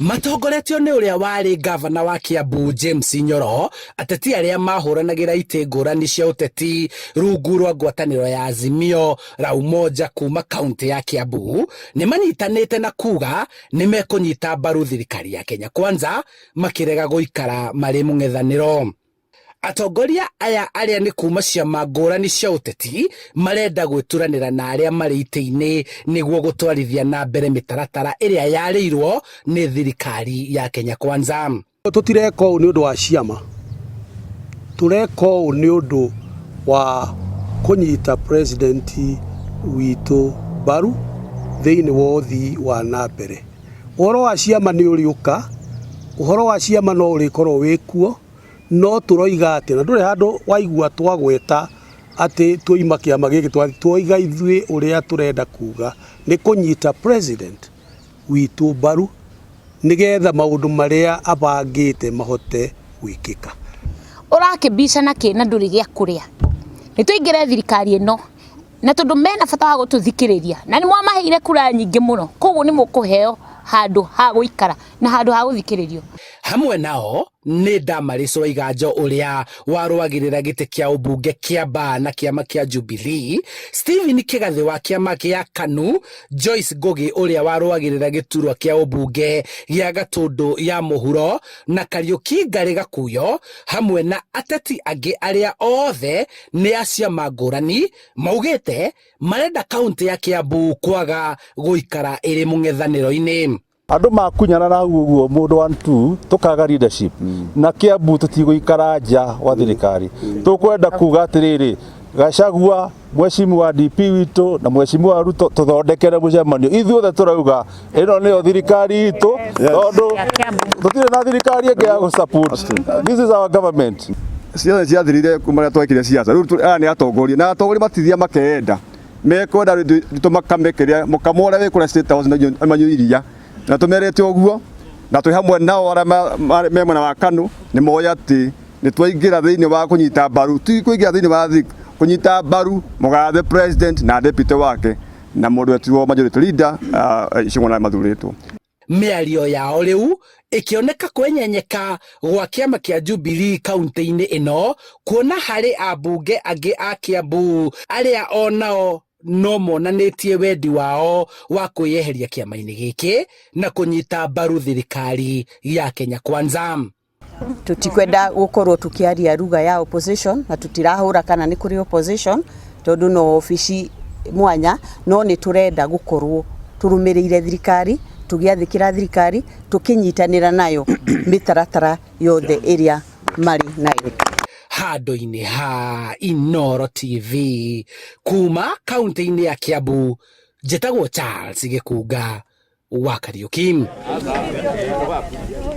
Matongoretio nĩ ũrĩa warĩ ngavana wa Kiambu James Nyoro, ateti arĩa mahũranagĩra itĩ ngũrani cia ũteti rungu rwa ngwatanĩro ya Azimio la Umoja kuma kaunti ya Kiambu nĩ manyitanĩte na kuga nĩ mekũnyita mbaru thirikari ya Kenya Kwanza makĩrega gũikara marĩ mũng'ethanĩro. Atongoria aya arĩa nĩ kuma ciama ngũrani cia ũteti marenda gwĩturanĩra na arĩa marĩ itĩ-inĩ nĩguo gũtwarithia na mbere mĩtaratara ĩrĩa yarĩirwo nĩ thirikari ya Kenya Kwanza. Tũtireka ũũ nĩ ũndũ wa ciama, tũreka ũũ nĩ ũndũ wa kũnyita president witũ mbaru thĩinĩ wa ũthii wa na mbere. Ũhoro wa ciama nĩ ũrĩũka, ũhoro wa ciama no ũrĩkorwo wĩkuo, no tũroiga atĩ na ndũrĩ handũ waigua twagweta atĩ tuoima kĩama gĩkĩ, twoiga ithuĩ ũrĩa tũrenda kuga nĩ kũnyita president witũ mbaru nĩgetha maũndũ marĩa abangĩte mahote gwĩkĩka. Ũrakĩmbicana kĩ na ndũrĩ gĩa kũrĩa? Nĩ tũingĩre thirikari ĩno na tondũ mena bata wa gũtũthikĩrĩria na nĩ mwamaheire kura nyingĩ mũno, koguo nĩ mũkũheo handũ ha gũikara na handũ ha gũthikĩrĩrio. Hamwe nao nĩ Damaris Waiganjo ũrĩa warũagĩrĩra gĩtĩ kĩa ũmbunge kĩa na kĩama kĩa Jubilee, Stephen Kĩgathĩ wa kĩama kĩa KANU, Joyce Ngugi ũrĩa warũagĩrĩra gĩturwa kĩa ũmbunge gĩa Gatũndũ ya mũhuro na Kariuki Ngarĩ Gakuyo, hamwe na ateti angĩ arĩa othe nĩ a ciama ngũrani maugĩte marenda kaunti ya Kiambu kwaga gũikara ĩrĩ mũng'ethanĩro-inĩ. Andũ makunyana na hau ũguo mũndũ one two tũkaga leadership na Kiambu tũtigũikara nja wa thirikari. Tũkwenda kuga atĩrĩrĩ, Gachagua, mheshimiwa DP witũ na mheshimiwa Ruto, tũthondekere mũcemanio. Ithuothe tũrauga ĩno nĩyo thirikari itũ, tondũ tũtirĩ na thirikari ĩngĩ ya gũ support. This is our government. Ciothe ciathirire kuma rĩrĩa twekire ciaca. Rĩu aya nĩ atongoria, na atongoria matithia makeenda mekwenda tũmakame kĩrĩa mũkamo ũrĩa wĩ kũrĩa State House na manyue iria, na tũmerĩte ũguo na twĩ hamwe nao arĩa me mwena wa KANU. Nĩ moĩ atĩ nĩ twaingĩra thĩinĩ wa kũnyita mbaru, ti kũingĩra thĩinĩ wa kũnyita mbaru mũgathe president na deputy wake na mũndũ wetirwo majority leader Icũng'wa mathurĩtwo. Mĩario yao rĩu ĩkĩoneka kwenyenyeka gwa kĩama kĩa Jubilee kaunti-inĩ ĩno, kuona harĩ ambunge angĩ a Kiambu arĩa onao no monanĩtie wendi wao wa kwĩyeheria kĩama-inĩ gĩkĩ na kũnyita mbaru thirikari ya Kenya Kwanza. Tutikwenda gukorwo tukiaria lugha ya opposition na tutirahura kana ni kuri opposition, tondu no obici mwanya, no ni turenda gukorwo turumirire thirikari, tugiathikira thirikari, tukinyitanira nayo mitaratara yothe iria mari nayo. Handũ-inĩ ha Inooro TV kuma kaunti-inĩ ya Kiambu, njĩtagwo Charles Gĩkunga wa Kariuki.